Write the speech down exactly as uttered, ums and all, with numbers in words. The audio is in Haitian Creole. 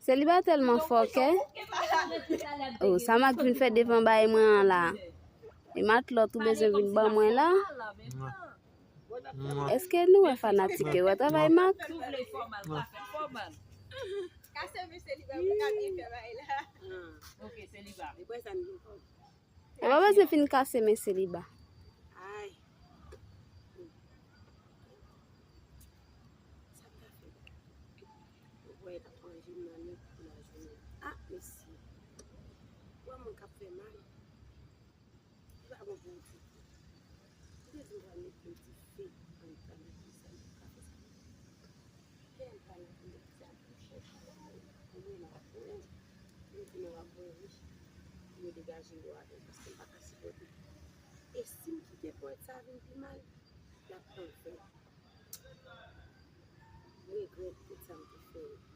Seliba tèlman fòkè. Oh, sa Mak vin fè devan bay mwen an la. E matlòt ou bezwen vin ban mwen la. Èske nou wè fanatik yo wè travay Mak? Kase men seliba, mwen ka byen fè bay la. Ok, seliba. Ou pa bezwen fin kase men seliba. Ay. Sa m ta fè? Ou wè l ap manje m nan men pou lajounen. Ah, mesye. Ou wè moun k ap fè mal. Li pa bon pou ou ditou. Ou te di m pral mete yon ti fi ann tan de sa m ka fè sa. Lè m pral nan koulè sa pou chèche ou mwen nan ap voye. Mwen di nou ap voye wi. Pou yo degaje yo avè m paske m pa ka sipòte. E si m kite pwèt sa vin pi mal, l ap anfè. M regrèt tout sa m te fè yo.